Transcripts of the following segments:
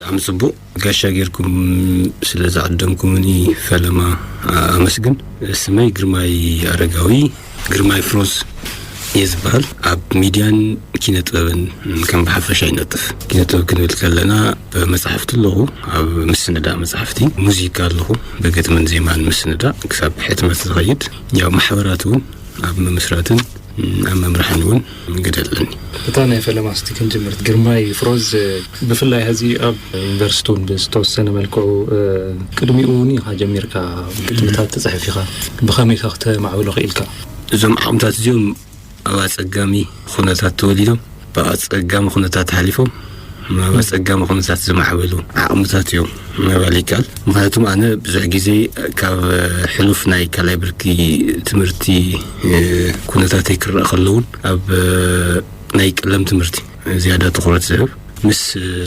ብጣዕሚ ጽቡቕ፣ ጋሻ ጌርኩም ስለ ዝዓደምኩምኒ ፈለማ ኣመስግን። ስመይ ግርማይ ኣረጋዊ፣ ግርማይ ፍሮዝ እየ ዝበሃል። ኣብ ሚድያን ኪነ ጥበብን ከም ብሓፈሻ ይነጥፍ። ኪነ ጥበብ ክንብል ከለና፣ ብመጻሕፍቲ ኣለኹ፣ ኣብ ምስንዳእ መጻሕፍቲ፣ ሙዚቃ ኣለኹ፣ ብግጥምን ዜማን ምስንዳእ ክሳብ ሕትመት ዝኸይድ፣ ያው ማሕበራት እውን ኣብ ምምስራትን ኣብ ምምራሕን እውን ግደ ኣለኒ። እታ ናይ ፈለማ እስቲ ክንጅምር። ግርማይ ፍሮዝ፣ ብፍላይ ሕዚ ኣብ ዩኒቨርሲቲ እውን ብዝተወሰነ መልክዑ፣ እ፣ ቅድሚኡ እውን ኢኻ ጀሚርካ ግጥምታት ትጽሕፍ ኢኻ። ብኸመይ ኢኻ ክተማዕብሎ ክኢልካ? እዞም ዓቕምታት እዚኦም ኣብ ኣጸጋሚ ኩነታት ተወሊዶም፣ ብኣጸጋሚ ኩነታት ሓሊፎም፣ ኣብ ኣጸጋሚ ኩነታት ዝማዕበሉ ዓቕምታት እዮም ምባል ይከኣል። ምኽንያቱም ኣነ ብዙሕ ግዜ ካብ ሕሉፍ ናይ ካልኣይ ብርኪ ትምህርቲ፣ እ፣ ኩነታተይ ክረኣ ከሎ እውን ኣብ፣ እ፣ ናይ ቀለም ትምህርቲ ዝያዳ ትኹረት ዝህብ፣ ምስ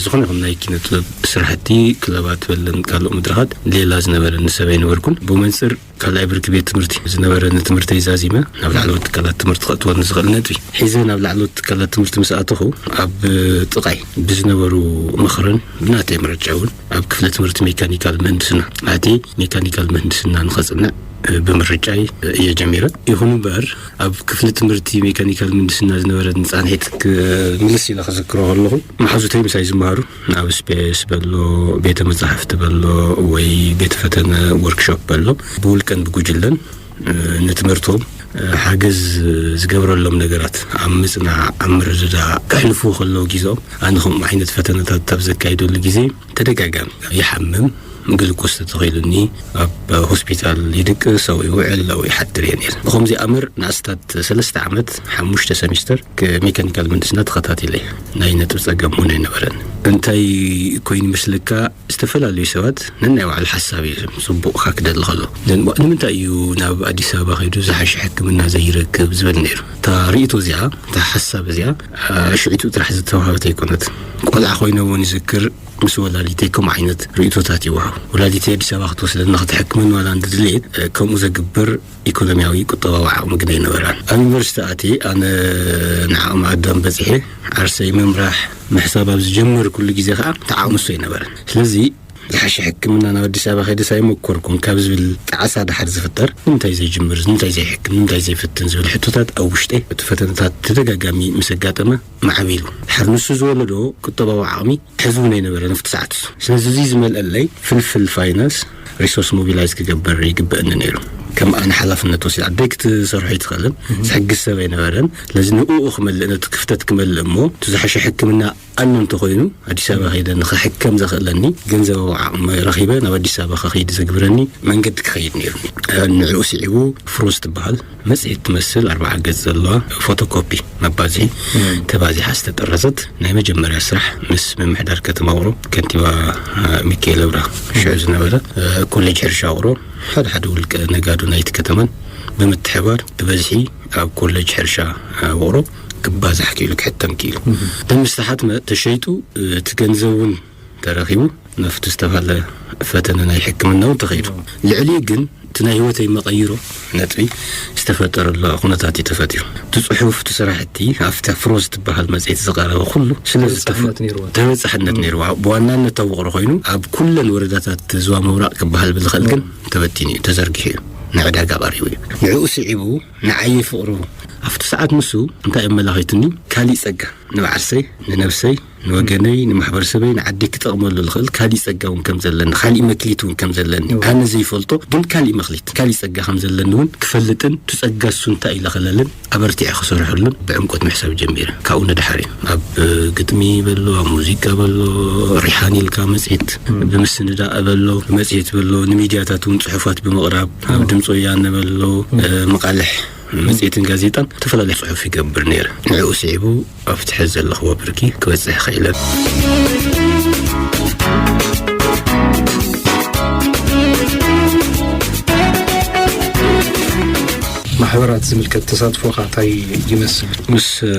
ዝኾነ ይኹን ናይ ኪነ ጥበብ ስራሕቲ፣ ክለባት በለን ካልኦ መድረኻት ሌላ ዝነበረኒ ሰብ ኣይነበርኩን። ብመንጽር ካልኣይ ብርኪ ቤት ትምህርቲ ዝነበረኒ ትምህርተይ ዛዚመ ናብ ላዕለዎት ትካላት ትምህርቲ ከእትወኒ ዝኽእል ነጥቢ ሒዘ ናብ ላዕለዎት ትካላት ትምህርቲ ምስ ኣተኹ፣ ኣብ ጥቓይ ብዝነበሩ ምኽርን ብናተይ ምርጫ እውን ኣብ ክፍለ ትምህርቲ ሜካኒካል ምህንድስና ኣትየ ሜካኒካል ምህንድስና ንኸጽንዕ ብምርጫይ እየ ጀሚረ። ይኹን እምበር፣ ኣብ ክፍሊ ትምህርቲ ሜካኒካል ምህንድስና ዝነበረኒ ጻንሒት ክምልስ ኢለ ክዝክሮ ከለኹ፣ መሓዙተይ ምሳይ ዝመሃሩ፣ ኣብ ስፔስ በሎ፣ ቤተ መጻሕፍቲ በሎ፣ ወይ ቤተ ፈተነ፣ ወርክሾፕ በሎ፣ ብውልቀን ብጉጅለን፣ እ፣ ንትምህርቶም፣ እ፣ ሓገዝ ዝገብረሎም ነገራት ኣብ ምጽናዕ፣ ኣብ ምርድዳእ ከሕልፉ ከለዉ ግዜኦም፣ ኣነ ከምኡ ዓይነት ፈተነታት ኣብ ዘካይደሉ ግዜ ተደጋጋሚ ይሓምም፣ ግሉኮስ ተተኺሉኒ፣ ኣብ ሆስፒታል ይድቅስ፣ ኣብኡ ይውዕል፣ ኣብኡ ይሓድር እየ ነይረ። ብኸምዚ ኣምር ንኣስታት ሰለስተ ዓመት፣ ሓሙሽተ ሰሚስተር፣ ክ-፣ ሜካኒካል ምህንድስና ተኸታቲለ እየ። ናይ ነጥቢ ጸገም እውን ኣይነበረን። እንታይ ኮይኑ ይመስለካ፣ ዝተፈላለዩ ሰባት ነናይ ባዕሉ ሓሳብ እዩ ጽቡቕ ኢኻ ክደሊ ከሎ። ን-፣ ንምንታይ እዩ ናብ ኣዲስ ኣበባ ከይዱ ዝሓሸ ሕክምና ዘይረክብ ዝብል ነይሩ። እታ ርእይቶ እዚኣ፣ እታ ሓሳብ እዚኣ፣ ኣ፣ ሽዑ ጥራሕ ዝተዋህበት ኣይኮነትን። ቆልዓ ኮይነ እውን ይዝክር፣ ምስ ወላዲተይ ከምኡ ዓይነት ርእይቶታት ይወሃብ። ወላዲተይ ኣዲስ ኣበባ ክትወስደኒ፣ ክትሕክመኒ ዋላ እንተድለየት፣ እ፣ ከምኡ ዘግብር ኢኮኖሚያዊ ቁጠባዊ ዓቕሚ ግን ኣይነበራን። ኣብ ዩኒቨርሲቲ ኣትየ ኣነ ንዓቕሚ ኣዳም በጺሐ፣ ዓርሰይ ምምራሕ፣ ምሕሳብ ኣብ ዝጀመርኩሉ ግዜ ኸኣ እቲ ዓቕሚ እሱ ኣይነበረን። ስለዚ ዝሓሸ ሕክምና ናብ ኣዲስ ኣበባ ከይደስ ኣይመኮርኩን ካብ ዝብል ጣዕሳ ድሓር ዝፍጠር፣ ንምንታይ ዘይጅምር፣ ንምንታይ ዘይሕክም፣ ንምንታይ ዘይፍትን ዝብል ሕቶታት ኣብ ውሽጠይ እቲ ፈተነታት ተደጋጋሚ ምስ ኣጋጠመ ማዕቢሉ። ድሓር ንሱ ዝወለዶ ቁጠባዊ ዓቕሚ ሕዚ እውን ኣይነበረን ኣብቲ ሰዓት እሱ። ስለዚ እዚ ዝመልአለይ ፍልፍል ፋይናንስ ሪሶርስ ሞቢላይዝ ክገብር ይግበአኒ ነይሩ። ከም ኣነ ሓላፍነት ወሲድ ኣደይ ክትሰርሖ ኣይትኽእልን፣ ዝሕግዝ ሰብ ኣይነበረን። ስለዚ ንእኡ ክመልእ፣ ነቲ ክፍተት ክመልእ እሞ እቲ ዝሓሸ ሕክምና ኣሎ እንተኾይኑ ኣዲስ ኣበባ ከይደ ንኽሕከም ዘኽእለኒ ገንዘባዊ ዓቕሚ ረኺበ ናብ ኣዲስ ኣበባ ክኸይድ ዘግብረኒ መንገዲ ክኸይድ ነይሩኒ። ንዕኡ ስዒቡ ፍሮዝ ትበሃል መጽሔት ትመስል ኣርብዓ ገጽ ዘለዋ ፎቶኮፒ መባዝሒ ተባዚሓ ዝተጠረዘት ናይ መጀመርያ ስራሕ ምስ ምምሕዳር ከተማ ውቕሮ ከንቲባ፣ እ፣ ሚካኤል ኣብርሃ ሽዑ ዝነበረ፣ እ፣ ኮሌጅ ሕርሻ ውቕሮ ሓደ ሓደ ውልቀ ነጋዶ ናይቲ ከተማን ብምትሕባር ብበዝሒ ኣብ ኮሌጅ ሕርሻ፣ እ፣ ውቕሮ ክባዛሕ ክኢሉ ክሕተም ክኢሉ። እም። ደም ዝተሓትመ ተሸይጡ፣ እ፣ እቲ ገንዘብ እውን ተረኺቡ ናብቲ ዝተባህለ ፈተነ ናይ ሕክምና እውን ተኸይዱ። ልዕሊኡ ግን እቲ ናይ ህይወተይ መቐይሮ ነጥቢ ዝተፈጠረሉ ኩነታት እዩ ተፈጢሩ። እቲ ጽሑፍ፣ እቲ ስራሕቲ ኣብታ ፍሮዝ ትበሃል መጽሔት ዝቐረበ ኩሉ ስለ ዝተፈ-፣ ተበጻሕነት ነይርዋ። ተበጻሕነት ነይርዋ። ብዋናነት ኣብ ውቕሮ ኮይኑ ኣብ ኩለን ወረዳታት ዞባ ምብራቕ ክበሃል ብዝኽእል ግን ተበቲኑ እዩ፣ ተዘርጊሑ እዩ፣ ንዕዳጋ ቀሪቡ እዩ። ንዕኡ ስዒቡ ንዓይ ፍቕሩ ኣብቲ ሰዓት ንሱ እንታይ ኣመላኺቱኒ? ካሊእ ጸጋ ንባዕርሰይ፣ ንነብሰይ፣ ንወገነይ፣ ንማሕበረሰበይ፣ ንዓደይ ክጠቕመሉ ዝኽእል ካሊእ ጸጋ እውን ከም ዘለኒ፣ ካሊእ መክሊት እውን ከም ዘለኒ፣ እወ። ኣነ ዘይፈልጦ ግን ካሊእ መክሊት፣ ካሊእ ጸጋ ከም ዘለኒ እውን ክፈልጥን፣ እቲ ጸጋ እሱ እንታይ ኢለ ክለልን ኣበርቲዐ ክሰርሐሉን ብዕምቆት ምሕሳብ ጀሚረ። ካብኡ ንድሓር እዩ። ኣብ ግጥሚ በሎ፣ ኣብ ሙዚቃ በሎ፣ ሪሓን ኢልካ መጽሔት እም። ብምስንዳእ በሎ፣ መጽሔት በሎ፣ ንሚድያታት እውን ጽሑፋት ብምቕራብ፣ ኣብ እም። ድምፂ ወያነ በሎ፣ እም። እ፣ መቓልሕ መጽሔትን ጋዜጣን ዝተፈላለዩ ጽሑፍ ይገብር ነይረ። ንዕኡ ስዒቡ ኣብቲ ሕዚ ዘለኽዎ ብርኪ ክበጽሕ ክኢለ። ማሕበራት ዝምልከት ተሳትፎኻ እንታይ ይመስል? ምስ፣ እ፣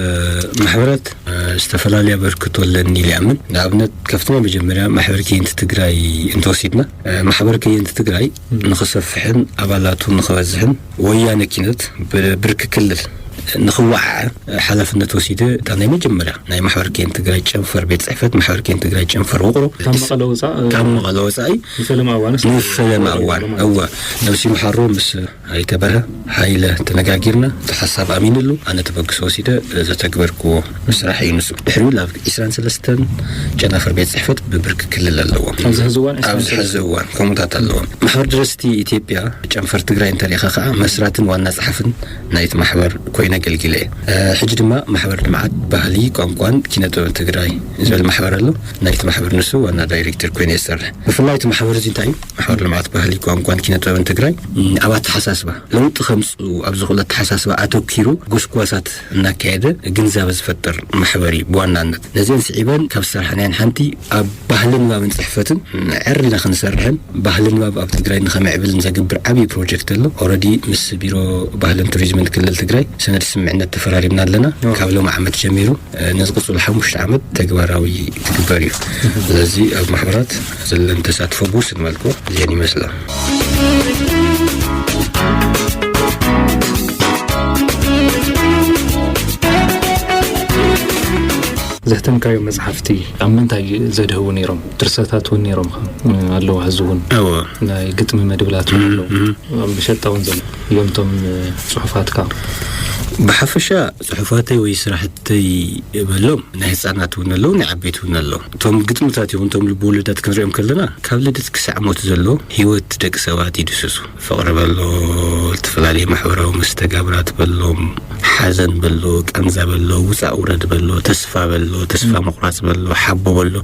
ማሕበራት፣ እ፣ ዝተፈላለየ ኣበርክቶ ኣለኒ ኢለ ይኣምን። ንኣብነት፣ ካብቲ ናይ መጀመርያ ማሕበር ከየንቲ ትግራይ እንተወሲድና፣ እ፣ ማሕበር ከየንቲ ትግራይ እም። ንኽሰፍሕን ኣባላቱ ንኽበዝሕን ወያነ ኪነት ብብርኪ ክልል ንኽወዓዐ ሓላፍነት ወሲደ፣ እታ ናይ መጀመርያ ናይ ማሕበር ኬን ትግራይ ጨንፈር ቤት ጽሕፈት፣ ማሕበር ኬን ትግራይ ጨንፈር ውቕሮ፣ ካብ መቐለ ወፃእ፣ ካብ መቐለ ወፃኢ ንፈለማ እዋንስ ንፈለማ እዋን፣ እወ፣ ነብሲ መሓሮ ምስ ኣይተ በርሀ ሃይለ ተነጋጊርና፣ እቲ ሓሳብ ኣሚንሉ፣ ኣነ ተበግሶ ወሲደ ዘተግበርክዎ ስራሕ እዩ ንሱ። ድሕሪኡ ላብ ዒስራን ሰለስተን ጨናፍር ቤት ጽሕፈት ብብርኪ ክልል ኣለዎም። ኣብዚ ሕዚ እዋን ኣብዚ ዒስራን ሰለስተን ሕዚ እዋን ከምኡታት ኣለዎም። ማሕበር ደረስቲ ኢትዮጵያ ጨንፈር ትግራይ እንተሪኢኻ ከዓ መስራትን ዋና ጸሓፍን ናይቲ ማሕበር ኮይነ ኣገልጊለ እየ። እ፣ ሕጂ ድማ ማሕበር ልምዓት ባህሊ፣ ቋንቋን ኪነ ጥበብ ትግራይ ዝብል ማሕበር ኣሎ። ናይቲ ማሕበር ንሱ ዋና ዳይሬክተር ኮይነ እየ ዝሰርሕ። ብፍላይ እቲ ማሕበር እዚ እንታይ እዩ? ማሕበር ልምዓት ባህሊ፣ ቋንቋን ኪነ ጥበብን ትግራይ፣ ም፣ ኣብ ኣተሓሳስባ ለውጢ ከምፅኡ ኣብ ዝኽእሉ ኣተሓሳስባ ኣተኪሩ ጎስጓሳት እናካየደ ግንዛበ ዝፈጥር ማሕበር እዩ ብዋናነት። ነዚአን ስዒበን ካብ ዝሰርሐናየን ሓንቲ ኣብ ባህሊ ንባብን ጽሕፈትን ዕርለ ክንሰርሕን ባህሊ ንባብ ኣብ ትግራይ ንኸምዕብልን ዘግብር ዓብዪ ፕሮጀክት ኣሎ። ኦልሬዲ ምስ ቢሮ ባህልን ቱሪዝምን ክልል ትግራይ ሰነድ ስምምዕነት ተፈራሪምና ኣለና። ኦ። ካብ ሎም ዓመት ጀሚሩ፣ እ፣ ንዝቕፅሉ ሓሙሽተ ዓመት ተግባራዊ ክግበር እዩ። ስለዚ ኣብ ማሕበራት ዘለን ተሳትፎ ብውሱን መልክዑ እዚአን ይመስላ። ዘሕተምካዮ መጽሓፍቲ ኣብ ምንታይ ዘድህቡ ነይሮም? ድርሰታት እውን ነይሮም ኸ? ኣለዉ፣ ሕዚ እውን እወ። ናይ ግጥሚ መድብላት እውን ኣለዉ። እም። ኣብ መሸጣ እውን ዘሎ እዮም እቶም ጽሑፋትካ። ብሓፈሻ ጽሑፋተይ ወይ ስራሕተይ በሎም ናይ ህጻናት እውን ኣለዉ፣ ናይ ዓበይቲ እውን ኣለዉ። እቶም ግጥምታት ይኹን እቶም ልብወለዳት ክንሪኦም ከለና ካብ ልደት ክሳዕ ሞት ዘሎ ህይወት ደቂ ሰባት ይድስሱ። ፍቕሪ በሎ፣ ዝተፈላለዩ ማሕበራዊ መስተጋብራት በሎም፣ ሓዘን በሎ፣ ቃንዛ በሎ፣ ውፃእ ውረድ በሎ፣ ተስፋ በሎ፣ ተስፋ ምቑራፅ በሎ፣ ሓቦ በሎ፣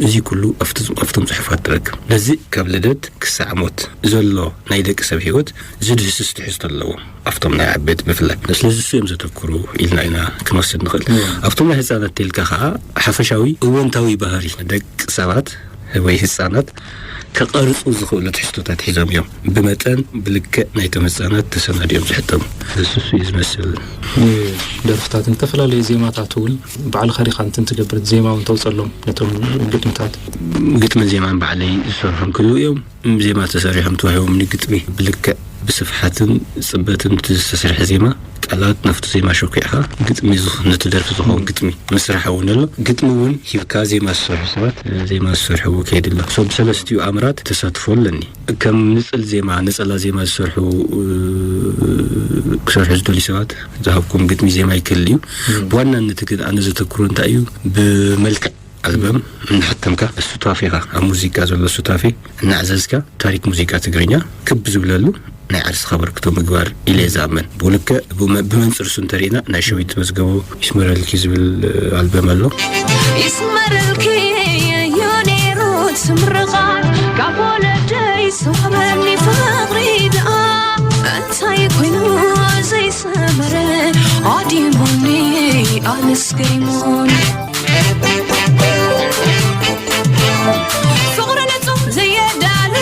እዚ ኩሉ ኣብቲ-፣ ኣብቶም ጽሑፋት ትረክብ። ነዚ ካብ ልደት ክሳዕ ሞት ዘሎ ናይ ደቂ ሰብ ህይወት ዝድህስስ ትሕዝቶ ኣለዎ፣ ኣብቶም ናይ ዓበይቲ ብፍላይ። ስለዚ እሱ እዮም ዘተኩሩ ኢልና ኢና ክንወስድ ንኽእል። እዎ። ኣብቶም ናይ ህፃናት ተልካ ከዓ ሓፈሻዊ እወንታዊ ባህሪ ደቂ ሰባት ወይ ህፃናት ከቐርፁ ዝኽእሉ ትሕዝቶታት ሒዞም እዮም። ብመጠን ብልክዕ ናይቶም ህፃናት ተሰናዲኦም ዝሕተሙ። እሱ እዩ ዝመስል። ደርፍታትን ዝተፈላለዩ ዜማታት እውን ባዕልኻ ዲኻ እንትን ትገብር፣ ዜማ እውን ተውፀሎም ነቶም ግጥምታት? ግጥምን ዜማን ባዕለይ ዝሰርሖም ክህልዉ እዮም። ዜማ ተሰሪሖም ተዋሂቦም ንግጥሚ ብልክዕ ብስፍሓትን ጽበትን እቲ ዝተሰርሐ ዜማ፣ ቃላት ናብቲ ዜማ ሸኩዕኻ ግጥሚ ዝኽ-፣ ነቲ ደርፊ ዝኸውን ግጥሚ ምስራሕ እውን ኣሎ። ግጥሚ እውን ሂብካ ዜማ ዝሰርሑ ሰባት፣ እ፣ ዜማ ዝሰርሕዎ ከይዲ ኣሎ። So ብሰለስቲኡ ኣምራት ተሳትፎ ኣለኒ። ከም ንጽል ዜማ፣ ነጸላ ዜማ ዝሰርሑ፣ እ፣ ክሰርሑ ዝደልዩ ሰባት ዝሃብኩም ግጥሚ ዜማ ይክእል እዩ። እም። ብዋናነት ግን ኣነ ዘተኩሮ እንታይ እዩ? ብመልክዕ ኣልበም እናሓተምካ፣ ሱታፌኻ፣ ኣብ ሙዚቃ ዘሎ ሱታፌ እናዕዘዝካ፣ ታሪክ ሙዚቃ ትግርኛ ክብ ዝብለሉ ናይ ዓርስኻ በርክቶ ምግባር ኢለ እየ ዝኣምን። ብልክዕ ብመ-፣ ብመንጽር እሱ እንተሪእና፣ ናይ ሸዊት መዝገቡ ይስመረልኪ ዝብል፣ እ፣ ኣልበም ኣሎ። ይስመረልኪ እዩ ነይሩ እቲ ምርቓት፣ ካብ ወለደይ ዝወሃበኒ ፍቕሪ ደኣ እንታይ ኮይኑ ዘይሰመረ፣ ኣዲሙኒ ኣነስ ገሪሙኒ። ፍቕሪ ንጹህ ዘየዳሉ፣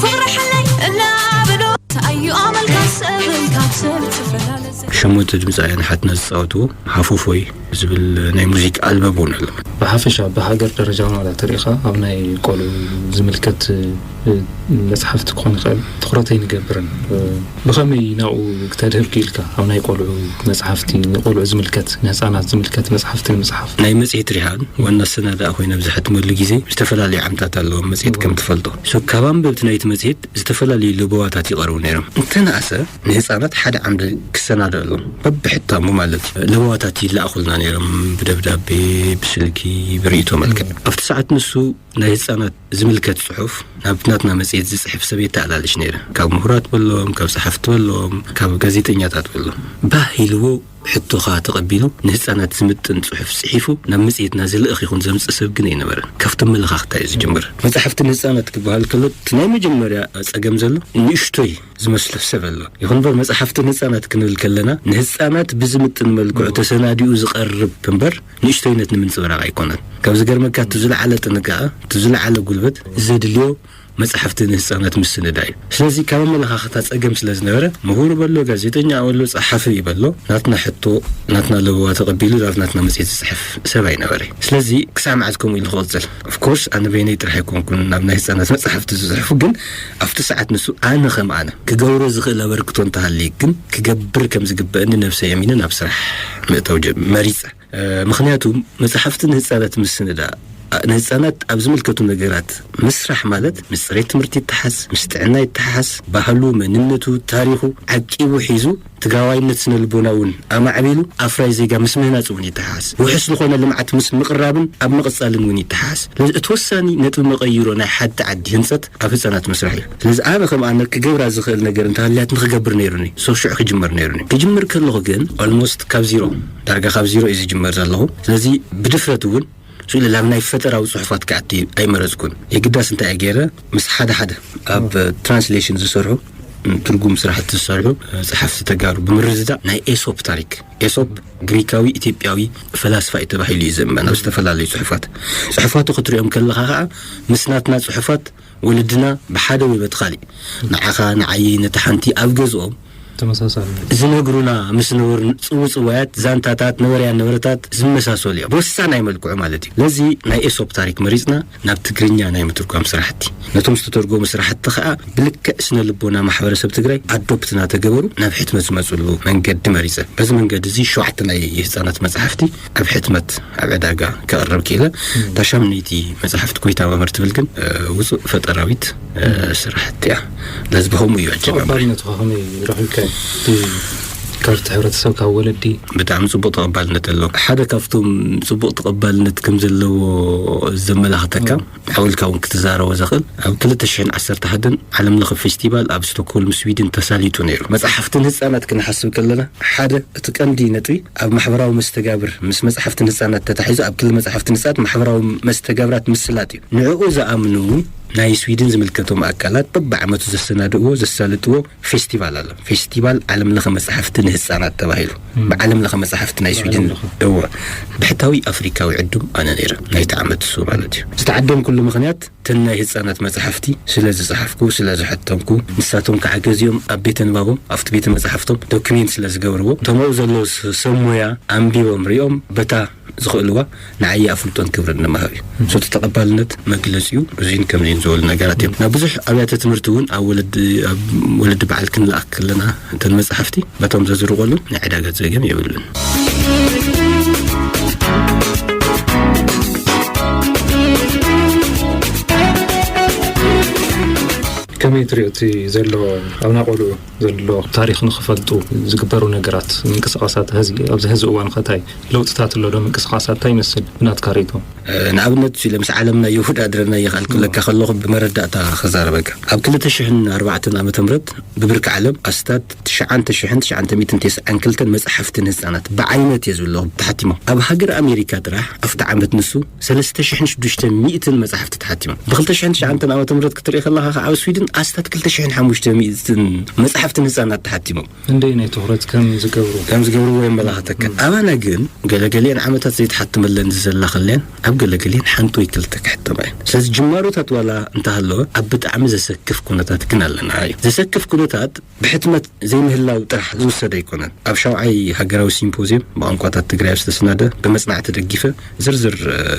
ፍቕሪ ሓለይ እናበሉ፣ ተኣዩ ኣመልካ ሰብን ካብ ሰብ ትፈላለ ዘ- ሸሞንተ ድምፃውያን ሓትና ዝፃወትዎ ሃፉፎይ ዝብል ናይ ሙዚቃ ኣልበም እውን ኣሎ። ብሓፈሻ ብሃገር ደረጃ ማለት ተሪኢኻ ኣብ ናይ ቆልዑ ዝምልከት፣ እ፣ መጽሓፍቲ ክኾን ይኽእል ትኹረት ኣይንገብርን። እ፣ ብኸመይ ናብኡ ክተድህብ ክኢልካ? ኣብ ናይ ቆልዑ መጽሓፍቲ፣ ንቆልዑ ዝምልከት፣ ንህጻናት ዝምልከት መጽሓፍቲ ንምጽሓፍ? ናይ መጽሔት ሪሃን ዋና ኣሰናዳኢ ኮይነ ኣብ ዝሓትመሉ ግዜ ዝተፈላለዩ ዓምታት ኣለዎም መጽሔት እዎ። ከም ትፈልጦ። So፣ ካብ ኣንበብቲ ናይቲ መጽሔት ዝተፈላለዩ ለበዋታት ይቐርቡ ነይሮም። እንተነኣሰ ንህጻናት ሓደ ዓምዲ ክሰናድኣሎም በብሕታሙ ማለት እዩ። ለበዋታት ይለኣኹልና ነይሮም ብደብዳቤ፣ ብስልኪ፣ ብርእይቶ መልክዕ። እዎ። ኣብቲ ሰዓት ንሱ ናይ ህጻናት ዝምልከት ጽሑፍ ናብ ናትና መጽሔት ዝጽሕፍ ሰብ የተኣላልሽ ነይረ። ካብ ምሁራት በሎም፣ ካብ ጸሓፍቲ በሎም፣ ካብ ጋዜጠኛታት በሎም። ባህ ኢልዎ ሕቶኻ ተቐቢሉ ንህጻናት ዝምጥን ጽሑፍ ጽሒፉ ናብ መጽሔትና ዝልእኽ ይኹን ዘምጽእ ሰብ ግን ኣይነበረን። ካብቶም መለኻኽታ እዩ ዝጅምር። መጻሕፍቲ ንህጻናት ክበሃል ከሎ እቲ ናይ መጀመርያ ጸገም ዘሎ ንእሽቶይ ዝመስሎ ሰብ ኣሎ። ይኹን እምበር መጻሕፍቲ ንህጻናት ክንብል ከለና ንህጻናት ብዝምጥን መልክዑ ተሰናዲኡ ዝቐርብ እምበር ንእሽቶይነት ንምንጽብራቕ ኣይኮነን። ካብ ዝገርመካ እቲ ዝለዓለ ጥንቃቐ፣ እቲ ዝለዓለ ጉልበት ዘድልዮ መጽሓፍቲ ንህጻናት ምስንዳ እዩ። ስለዚ ካብ ኣመለኻኽታ ጸገም ስለ ዝነበረ፣ ምሁር በሎ፣ ጋዜጠኛ በሎ፣ ጸሓፊ በሎ፣ ናትና ሕቶ፣ ናትና ለበዋ ተቐቢሉ ናብ ናትና መጽሔት ዝጽሕፍ ሰብ ኣይነበረ። ስለዚ ክሳብ መዓዝ ከምኡ ኢሉ ክቕጽል? ኦፍኮርስ ኣነ በይነይ ጥራሕ ኣይኮንኩን ናብ ናይ ህጻናት መጽሓፍቲ ዝጽሕፉ፣ ግን ኣብቲ ሰዓት ንሱ ኣነ ከም ኣነ ክገብሮ ዝኽእል ኣበርክቶ እንተሃልየ፣ ግን ክገብር ከም ዝግበእኒ ነብሰይ ኣሚነ ናብ ስራሕ ምእታው ጀ- መሪጸ። ምኽንያቱ መጽሓፍቲ ንህጻናት ምስንዳ፣ ንህጻናት ኣብ ዝምልከቱ ነገራት ምስራሕ ማለት ምስ ጽሬት ትምህርቲ ይተሓዝ፣ ምስ ጥዕና ይተሓዝ፣ ባህሉ፣ መንነቱ፣ ታሪኹ ዓቂቡ ሒዙ ትግራዋይነት ስነ ልቦና እውን ኣማዕቢሉ ኣፍራይ ዜጋ ምስ ምህናጽ እውን ይተሓዝ። ውሑስ ዝኾነ ልምዓት ምስ ምቕራብን ኣብ ምቕጻልን እውን ይተሓዝ። ስለዚ እቲ ወሳኒ ነጥቢ መቐይሮ ናይ ሓንቲ ዓዲ ህንጸት ኣብ ህጻናት ምስራሕ እዩ። ስለዚ ኣነ ከም ኣነ ክገብራ ዝኽእል ነገር እንተሃልያት ንክገብር ነይሩኒ፣ ሶ ሽዑ ክጅምር ነይሩኒ። ክጅምር ከለኹ ግን ኦልሞስት ካብ ዚሮ፣ ዳርጋ ካብ ዚሮ እዩ ዝጅመር ዘለኹ። ስለዚ ብድፍረት እውን ስእሊ ላብ ናይ ፈጠራዊ ጽሑፋት ክኣቲ ኣይመረጽኩን። የግዳስ እንታይ እየ ገይረ? ምስ ሓደ ሓደ ኣብ ትራንስሌሽን ዝሰርሑ፣ ትርጉም ስራሕቲ ዝሰርሑ ጸሓፍቲ ተጋሩ ብምርድዳእ ናይ ኤሶፕ ታሪክ፣ ኤሶፕ ግሪካዊ ኢትዮጵያዊ ፈላስፋ እዩ ተባሂሉ እዩ ዝእመን። ኣብ ዝተፈላለዩ ጽሑፋት ጽሑፋቱ ክትሪኦም ከለኻ ከዓ ምስ ናትና ጽሑፋት ወለድና ብሓደ ወይ በቲ ካሊእ ንዓኻ ንዓየይ ነቲ ሓንቲ ኣብ ገዝኦም ተመሳሳሊ ዝነግሩና ምስ ነበሩ ጽውጽዋያት፣ ዛንታታት፣ ነበርያን ነበረታት ዝመሳሰሉ እዮም። ብወሳናይ መልክዑ ማለት እዩ። ለዚ ናይ ኤሶፕ ታሪክ መሪጽና ናብ ትግርኛ ናይ ምትርጓም ስራሕቲ ነቶም ዝተተርጎሙ ስራሕቲ ከዓ ብልክዕ ስነ ልቦና ማሕበረሰብ ትግራይ ኣዶፕት እናተገበሩ ናብ ሕትመት ዝመፅሉ መንገዲ መሪፀ። በዚ መንገዲ እዚ ሸውዓተ ናይ ህፃናት መፅሓፍቲ ኣብ ሕትመት ኣብ ዕዳጋ ከቕርብ ክኢለ። እታ ሻምነይቲ መፅሓፍቲ ጎይታ መምህር ትብል ግን ውፁእ ፈጠራዊት ስራሕቲ እያ። ለዚ ብኸምኡ እዩ ኣጀማምራ። ተቐባልነቱ ከ ከመይ ረኺብካዮ? እቲ ካብቲ ሕብረተሰብ ካብ ወለዲ ብጣዕሚ ጽቡቕ ተቐባልነት ኣለዎ። ሓደ ካብቶም ጽቡቕ ተቐባልነት ከም ዘለዎ ዘመላኽተካ ሓወልካ እውን ክትዛረቦ ዘኽእል ኣብ ክልተ ሽሕን ዓሰርተ ሓደን ዓለም ለኸ ፌስቲቫል ኣብ ስቶክሆልም ስዊድን ተሳሊጡ ነይሩ። መጽሓፍትን ህጻናት ክንሓስብ ከለና ሓደ እቲ ቀንዲ ነጥቢ ኣብ ማሕበራዊ መስተጋብር ምስ መጽሓፍትን ህጻናት ተታሒዙ ኣብ ክሊ መጽሓፍትን ህጻናት ማሕበራዊ መስተጋብራት ምስላጥ እዩ። ንዕኡ ዝኣምኑ ናይ ስዊድን ዝምልከቶም ኣካላት በብዓመቱ ዘሰናድእዎ ዘሳልጥዎ ፌስቲቫል ኣሎ። ፌስቲቫል ዓለም ለኸ መጽሓፍቲ ንህጻናት ተባሂሉ ብዓለም ለኸ መጽሓፍቲ ናይ ስዊድን እዎ ብሕታዊ ኣፍሪካዊ ዕዱም ኣነ ነይረ ናይቲ ዓመት እሱ ማለት እዩ። ዝተዓደምኩሉ ምኽንያት እተን ናይ ህጻናት መጽሓፍቲ ስለ ዝጸሓፍኩ ስለ ዝሐተምኩ ንሳቶም ከዓ ገዚኦም ኣብ ቤተ ንባቦም ኣብቲ ቤተ መጽሓፍቶም ዶክሜንት ስለ ዝገብርዎ እቶም ኣብኡ ዘለዉ ስ- ሰብ ሞያ ኣንቢቦም ሪኦም በታ ዝኽእልዋ ንዓይ ኣፍልጦን ክብርን ንምሃብ እዩ። ሶቲ ተቐባልነት መግለፂኡ እዚን ከምዚን ዝበሉ ነገራት እዮም። ናብ ብዙሕ ኣብያተ ትምህርቲ እውን ኣብ ወለዲ ኣብ ወለዲ በዓል ክንለኣክ ከለና እተን መፅሓፍቲ በቶም ዘዝርቆሉ ናይ ዕዳጋ ፀገም የብሉን። ከመይ ትሪኦ እቲ ዘሎ ኣብና ቆልዑ ዘሎ ታሪኽ ንኽፈልጡ ዝግበሩ ነገራት ምንቅስቃሳት ሀዚ ኣብዚ ሀዚ እዋን ኸታይ ለውጥታት ኣሎ ዶ ምንቅስቃሳት እንታይ ይመስል ብናትካ ሪኢቶ? ንኣብነት ኢለ ምስ ዓለምና ይወዳድረና ይኽእል ክብለካ ከለኹ ብመረዳእታ ክዛረበካ ኣብ ክልተ ሽሕን ኣርባዕተን ዓመተ ምህረት ብብርኪ ዓለም ኣስታት ትሽዓተ ሽሕን ትሽዓተ ሚእትን ተስዓን ክልተን መፅሓፍትን ህፃናት ብዓይነት እየ ዝብለኹ ተሓቲሞም ኣብ ሃገር ኣሜሪካ ጥራሕ ኣብቲ ዓመት ንሱ ሰለስተ ሽሕን ሽዱሽተ ሚእትን መጻሕፍቲ ተሓቲሞም። ብ ክልተ ሽሕን ትሽዓተን ዓመተ ምህረት ክትርኢ ከለኻ ከኣ ኣብ ስዊድን ኣስታት ክልተ ሽሕን ሓሙሽተ ሚእትን መጻሕፍቲ ንህጻናት ተሓቲሞም። ክንደየናይ ትኹረት ከም ዝገብሩ ከም ዝገብርዎ የመላኽተካ። ኣባና ግን ገለገሊአን ዓመታት ዘይተሓትመለን ዝዘላ ከለየን ኣብ ገለገሊአን ሓንቲ ወይ ክልተ ክሕተማ እየን። ስለዚ ጅማሮታት ዋላ እንተሃለወ ኣብ ብጣዕሚ ዘሰክፍ ኩነታት ግን ኣለና እዩ። ዘሰክፍ ኩነታት ብሕትመት ዘይምህላው ጥራሕ ዝውሰድ ኣይኮነን። ኣብ ሻውዓይ ሃገራዊ ሲምፖዝየም ብቋንቋታት ትግራይ ኣብ ዝተሰናደ ብመጽናዕቲ ተደጊፈ ዝርዝር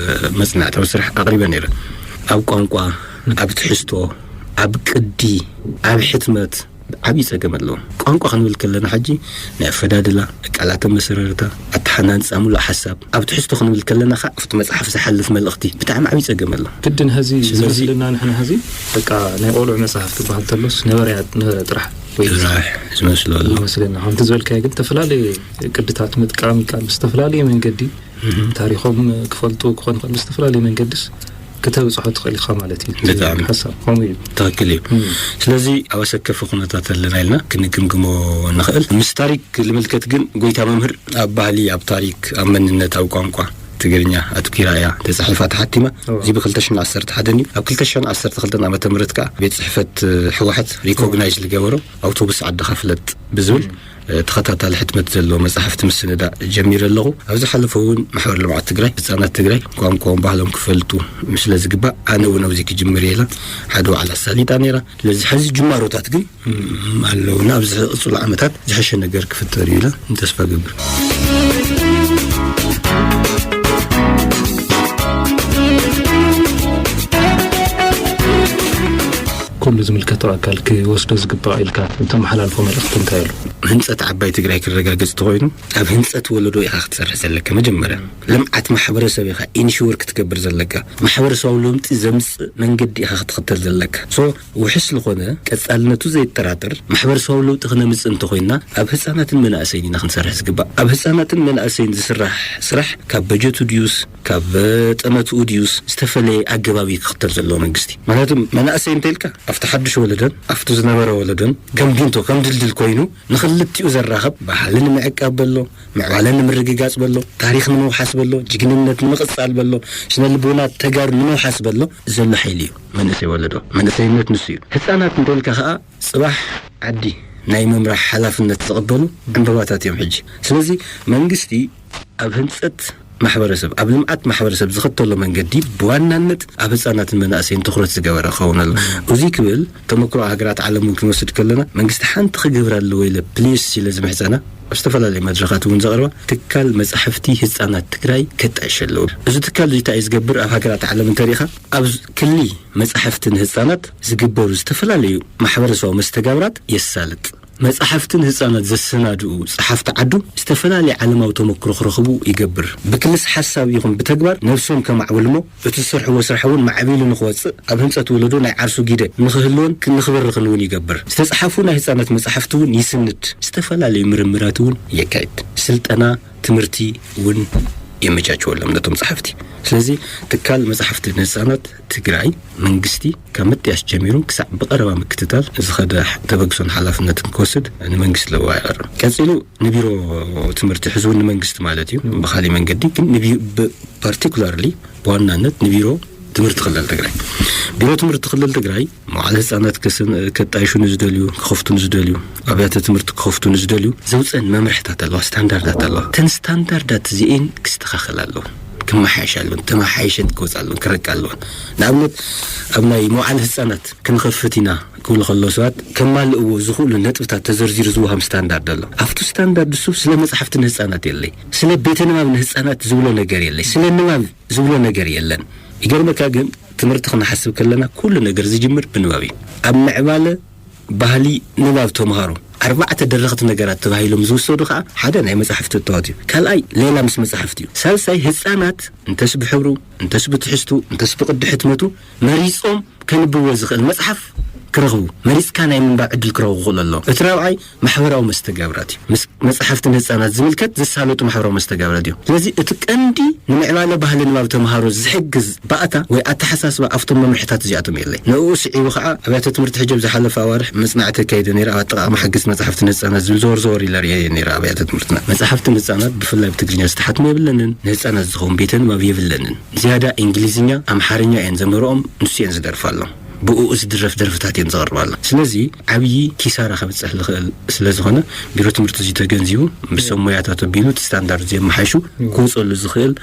መጽናዕታዊ ስራሕ ኣቕሪበ ነይረ። ኣብ ቋንቋ፣ ኣብ ትሕዝቶ፣ ኣብ ቅዲ፣ ኣብ ሕትመት ዓብዪ ጸገም ኣለዎ። ቋንቋ ክንብል ከለና ሕጂ ናይ ኣፈዳድላ፣ ቃላት ኣመሰራርታ፣ ኣተሓናንጻ፣ ምሉእ ሓሳብ ኣብ ትሕዝቶ ክንብል ከለና ከኣ ኣብቲ መጽሓፍ ዝሓልፍ መልእኽቲ ብጣዕሚ ዓብዪ ጸገም ኣሎ። ግድን ሀዚ ስለዚ ዝመስለና ንሕና ሀዚ በቃ ናይ ቆልዑ መጽሓፍ ክበሃል ተሎስ ነበረያ ነበረ ጥራሕ ወይ ጥራሕ ዝመስሉ ኣሎ። ዝመስለና ከምቲ ዝበልካዮ ግን ዝተፈላለየ ቅድታት ምጥቃም ይከኣል ብዝተፈላለየ መንገዲ ታሪኾም ክፈልጡ ክኾን ይኽእል ብዝተፈላለየ መንገድስ ክተብፅሖ ትኽእል ኢኻ ማለት እዩ። ብጣዕሚ። ሓሳብ ከምኡ እዩ። ትኽክል እዩ። ስለዚ ኣብ ኣሰከፊ ኩነታት ኣለና ኢልና ክንግምግሞ ንኽእል። ምስ ታሪክ ልምልከት ግን ጎይታ መምህር ኣብ ባህሊ፣ ኣብ ታሪክ፣ ኣብ መንነት፣ ኣብ ቋንቋ ትግርኛ ኣትኲራ እያ ተጻሒፋ ተሓቲማ። እዎ። እዚ ብ ክልተ ሽሕን ዓሰርተ ሓደን እዩ። ኣብ ክልተ ሽሕን ዓሰርተ ክልተን ዓመተ ምህረት ከኣ ቤት ጽሕፈት ህወሓት ሪኮግናይዝ ዝገበሮ ኣውቶቡስ ዓድኻ ፍለጥ ብዝብል ተኸታታሊ ሕትመት ዘለዎ መጻሕፍቲ ምስንዳእ ጀሚረ ኣለኹ። ኣብ ዝሓለፈ እውን ማሕበር ልምዓት ትግራይ ህጻናት ትግራይ ቋንቋኦም ባህሎም ክፈልጡ ምስለ ዝግባእ ኣነ እውን ኣብዚ ክጅምር እየ ኢላ ሓደ ዋዕላ ኣሳሊጣ ነይራ። ስለዚ ሕዚ ጅማሮታት ግን ኣለውና ኣብዚ ዝቕፅሉ ዓመታት ዝሐሸ ነገር ክፍጠር እዩ ኢለ ተስፋ ገብር። ኩሉ ዝምልከቶ ኣካል ክወስዶ ዝግባእ ኢልካ እተመሓላልፎ መልእኽቲ እንታይ ኣሎ? ህንፀት ዓባይ ትግራይ ክረጋገፅ ተኮይኑ ኣብ ህንፀት ወለዶ ኢኻ ክትሰርሕ ዘለካ። መጀመርያ ልምዓት ማሕበረሰብ ኢኻ ኢንሹር ክትገብር ዘለካ። ማሕበረሰባዊ ለውጢ ዘምፅእ መንገዲ ኢኻ ክትኽተል ዘለካ። ሶ ውሕስ ዝኾነ ቀፃልነቱ ዘይጠራጠር ማሕበረሰባዊ ለውጢ ክነምፅእ እንተኮይና ኣብ ህፃናትን መናእሰይን ኢና ክንሰርሕ ዝግባእ። ኣብ ህፃናትን መናእሰይን ዝስራሕ ስራሕ ካብ በጀቱ ድዩስ ካብ ጠመትኡ ድዩስ ዝተፈለየ ኣገባብ እዩ ክኽተል ዘለዎ መንግስቲ። ምክንያቱ መናእሰይ እንተልካ ኣብቲ ሓዱሽ ወለዶን ኣብቲ ዝነበረ ወለዶን ከም ቢንቶ ከም ድልድል ኮይኑ ንኽልቲኡ ዘራኸብ ባህሊ ንምዕቃብ በሎ፣ ምዕባለ ንምርግጋፅ በሎ፣ ታሪኽ ንምውሓስ በሎ፣ ጅግንነት ንምቕፃል በሎ፣ ስነ ልቦና ተጋሩ ንምውሓስ በሎ ዘሎ ሓይሊ እዩ መንእሰይ ወለዶ። መንእሰይነት ንሱ እዩ። ህፃናት እንተልካ ከዓ ፅባሕ ዓዲ ናይ ምምራሕ ሓላፍነት ዝቕበሉ ዕምበባታት እዮም ሕጂ። ስለዚ መንግስቲ ኣብ ህንፀት ማሕበረሰብ ኣብ ልምዓት ማሕበረሰብ ዝኸተሎ መንገዲ ብዋናነት ኣብ ህፃናትን መናእሰይን ትኩረት ዝገበረ ክኸውን ኣሎ። እዚ ክብል ተመክሮ ሃገራት ዓለም እውን ክንወስድ ከለና መንግስቲ ሓንቲ ክገብር ኣለዎ ኢለ ፕሊስ ኢለ ዝምሕፀና ኣብ ዝተፈላለዩ መድረኻት እውን ዘቕርባ ትካል መፃሕፍቲ ህፃናት ትግራይ ከጣይሽ ኣለዎ። እዚ ትካል እዚ እንታይ እዩ ዝገብር? ኣብ ሃገራት ዓለም እንተሪኢኻ ኣብ ክሊ መፃሕፍቲ ንህፃናት ዝግበሩ ዝተፈላለዩ ማሕበረሰባዊ መስተጋብራት የሳልጥ። መጻሕፍትን ህጻናት ዘሰናድኡ ጸሓፍቲ ዓዱ ዝተፈላለየ ዓለማዊ ተመክሮ ክረኽቡ ይገብር። ብክልስ ሓሳብ ይኹን ብተግባር ነብሶም ከማዕብልሞ እቲ ዝሰርሕዎ ስራሕ እውን ማዕቢሉ ንኽወጽእ ኣብ ህንጸት ወለዶ ናይ ዓርሱ ጊደ ንኽህልዎን ንኽበርኽን እውን ይገብር። ዝተጻሓፉ ናይ ህጻናት መጻሕፍቲ እውን ይስንድ። ዝተፈላለዩ ምርምራት እውን የካይድ። ስልጠና ትምህርቲ እውን የመቻችወሎም ነቶም ጸሓፍቲ። ስለዚ ትካል መጻሕፍቲ ንህጻናት ትግራይ መንግስቲ ካብ ምጥያሽ ጀሚሩ ክሳዕ ብቐረባ ምክትታል ዝኸደ ተበግሶን ሓላፍነትን ክወስድ ንመንግስቲ ለዋ ይቐርብ። ቀፂሉ ንቢሮ ትምህርቲ ሕዝውን ንመንግስቲ ማለት እዩ። ብካሊእ መንገዲ ግን ፓርቲኩላርሊ ብዋናነት ንቢሮ ትምህርቲ ክልል ትግራይ ቢሮ ትምህርቲ ክልል ትግራይ መዋዕለ ህፃናት ከጣይሹ ንዝደልዩ ክኸፍቱ ንዝደልዩ ኣብያተ ትምህርቲ ክኸፍቱ ንዝደልዩ ዘውፀን መምርሕታት ኣለዋ፣ ስታንዳርዳት ኣለዋ። እተን ስታንዳርዳት እዚኤን ክስተኻኸል ኣለዎ። ክመሓየሽ ኣለዎ። ተመሓየሸት ክወፅ ኣለዎ። ክረቅ ኣለዎ። ንኣብነት ኣብ ናይ መዋዕለ ህፃናት ክንኸፍት ኢና ክብሉ ከለዉ ሰባት ከማልእዎ ዝኽእሉ ነጥብታት ተዘርዚሩ ዝወሃም ስታንዳርድ ኣሎ። ኣብቱ ስታንዳርድ እሱ ስለ መፅሓፍቲ ንህፃናት የለይ፣ ስለ ቤተ ንባብ ንህፃናት ዝብሎ ነገር የለይ፣ ስለ ንባብ ዝብሎ ነገር የለን። ይገርመካ ግን ትምህርቲ ክንሓስብ ከለና ኩሉ ነገር ዝጅምር ብንባብ እዩ። ኣብ ምዕባለ ባህሊ ንባብ ተምሃሮ ኣርባዕተ ደረኽቲ ነገራት ተባሂሎም ዝውሰዱ ከዓ ሓደ ናይ መፅሓፍቲ እተዋት እዩ። ካልኣይ ሌላ ምስ መፅሓፍቲ እዩ። ሳልሳይ ህፃናት እንተስ ብሕብሩ እንተስ ብትሕዝቱ እንተስ ብቅዲ ሕትመቱ መሪፆም ከንብብዎ ዝኽእል መፅሓፍ ክረኽቡ መሪፅካ ናይ ምንባብ ዕድል ክረኽቡ ክኽእሉ ኣለዎም። እቲ ራብዓይ ማሕበራዊ መስተጋብራት እዩ። ምስ መፅሓፍቲ ንህፃናት ዝምልከት ዘሳለጡ ማሕበራዊ መስተጋብራት እዮም። ስለዚ እቲ ቀንዲ ንምዕባለ ባህሊ ንባብ ተምሃሮ ዝሕግዝ ባእታ ወይ ኣተሓሳስባ ኣብቶም መምርሕታት እዚኣቶም የለይ። ንኡ ስዒቡ ከዓ ኣብያተ ትምህርቲ ሕጂ ኣብ ዝሓለፈ ኣዋርሕ መፅናዕቲ ኣካይደ ነይረ። ኣብ ኣጠቃቅማ ሓገዝቲ መፅሓፍቲ ንህፃናት ዝብል ዘወር ዘወር ኢለ ርእየ ነይረ ኣብያተ ትምህርትና። መፅሓፍቲ ንህፃናት ብፍላይ ብትግርኛ ዝተሓትመ የብለንን። ንህፃናት ዝኸውን ቤተ ንባብ የብለንን። ዝያዳ እንግሊዝኛ ኣምሓርኛ እየን ዘምህርኦም፣ ንሱ እየን ዝደርፋሎም። ብኡ ዝድረፍ ደርፍታት እየን ዘቕርባሎም። ስለዚ ዓብዪ ኪሳራ ከብፅሕ ዝኽእል ስለ ዝኾነ ቢሮ ትምህርቲ እዚ ተገንዚቡ ምስ ሰብ ሞያታት ኣቢሉ እቲ ስታንዳርድ እዚ የመሓይሹ ክወፀሉ ዝኽእል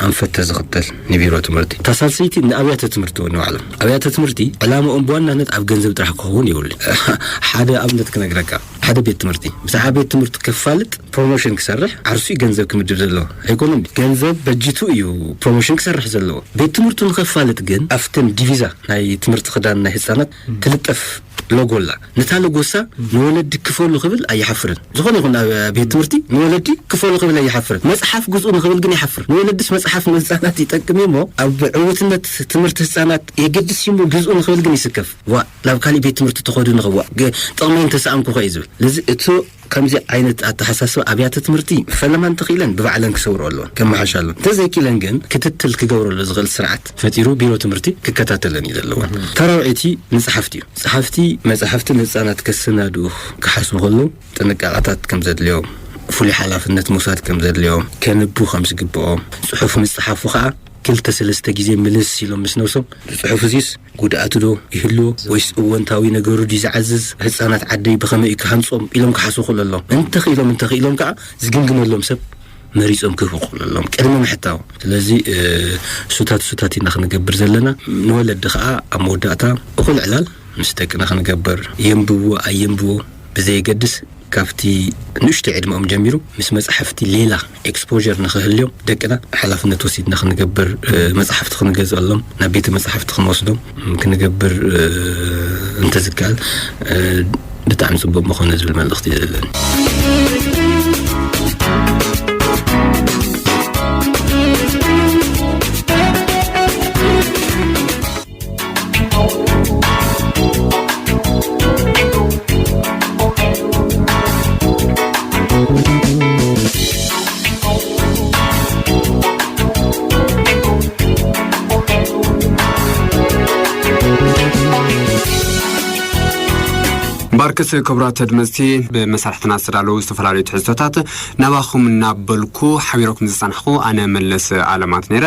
ኣንፈት ተዝኽተል ንቢሮ ትምህርቲ። እታ ሳልሰይቲ ንኣብያተ ትምህርቲ እውን ንባዕሎም ኣብያተ ትምህርቲ ዕላምኦም ብዋናነት ኣብ ገንዘብ ጥራሕ ክኸውን የብሉ። ሓደ ኣብነት ክነግረካ፣ ሓደ ቤት ትምህርቲ ብዛዕባ ቤት ትምህርቲ ከፋልጥ ፕሮሞሽን ክሰርሕ ዓርሱ እዩ ገንዘብ ክምድብ ዘለዎ ኣይኮነን። ገንዘብ በጅቱ እዩ ፕሮሞሽን ክሰርሕ ዘለዎ። ቤት ትምህርቱ ንኸፋልጥ ግን ኣብተን ዲቪዛ ናይ ትምህርቲ ክዳን ናይ ህፃናት ትልጠፍ ሎጎ ኣላ። ነታ ሎጎሳ ንወለዲ ክፈሉ ክብል ኣይሓፍርን። ዝኾነ ይኹን ኣብ ቤት ትምህርቲ ንወለዲ ክፈሉ ክብል ኣይሓፍርን። መፅሓፍ ግዝኡ ንክብል ግን ይሓፍር። ንወለድስ መፅሓፍ ንህፃናት ይጠቅም እሞ ኣብ ዕውትነት ትምህርቲ ህፃናት የገድስ እሞ ግዝኡ ንክብል ግን ይስከፍ። ዋ ናብ ካሊእ ቤት ትምህርቲ ተኸዱ ንኽዋ ጥቕመይ እንተሰኣንኩ ከ እዩ ዝብል። ስለዚ እቲ ከምዚ ዓይነት ኣተሓሳስባ ኣብያተ ትምህርቲ ፈለማ እንተኽኢለን ብባዕለን ክሰብሮ ኣለወን፣ ከመሓሻ ኣለወን። እንተዘይክኢለን ግን ክትትል ክገብረሉ ዝኽእል ስርዓት ፈጢሩ ቢሮ ትምህርቲ ክከታተለን እዩ ዘለወን። ተራውዒቲ ንጸሓፍቲ እዩ። ጸሓፍቲ መጻሕፍቲ ንህጻናት ከሰናድኡ ክሓስቡ ከለዉ ጥንቃቐታት ከም ዘድልዮም፣ ፍሉይ ሓላፍነት ምውሳድ ከም ዘድልዮም፣ ከንቡ ከም ዝግብኦም፣ ጽሑፍ ምጽሓፉ ኸኣ ክልተ ሰለስተ ግዜ ምልስ ኢሎም ምስ ነብሶም፣ ዝጽሑፍ እዚስ ጉድኣቱ ዶ ይህልዎ ወይስ እወንታዊ ነገሩ ድዩ ዝዓዝዝ? ህጻናት ዓደይ ብኸመይ እዩ ክሃንጾም? ኢሎም ክሓስቡ ክእሉ ኣለዎም። እንተኽኢሎም፣ እንተኽኢሎም ከዓ ዝግምግመሎም ሰብ መሪጾም ክህቡ ክእሉ ኣለዎም፣ ቅድሚ ምሕታው። ስለዚ፣ እ፣ ሱታት ሱታት ኢና ክንገብር ዘለና። ንወለዲ ከዓ ኣብ መወዳእታ እኹል ዕላል ምስ ደቅና ክንገብር፣ የንብብዎ ኣየንብብዎ ብዘየገድስ፣ ካብቲ ንእሽቶ ዕድመኦም ጀሚሩ ምስ መጻሕፍቲ ሌላ ኤክስፖዠር ንኽህልዮም ደቅና ሓላፍነት ወሲድና ክንገብር፣ እ፣ መጻሕፍቲ ክንገዝኣሎም፣ ናብ ቤተ መጻሕፍቲ ክንወስዶም ክንገብር፣ እ፣ እንተዝከኣል፣ እ፣ ብጣዕሚ ጽቡቕ ምኾነ ዝብል መልእኽቲ እዩ ዘለኒ። ባርክስ ክቡራት ኣድመፅቲ፣ ብመሳርሕትና ዝተዳለዉ ዝተፈላለዩ ትሕዝቶታት ናባኹም እናበልኩ ሓቢረኩም ዝፀናሕኩ ኣነ መለስ ኣለማት ነይረ።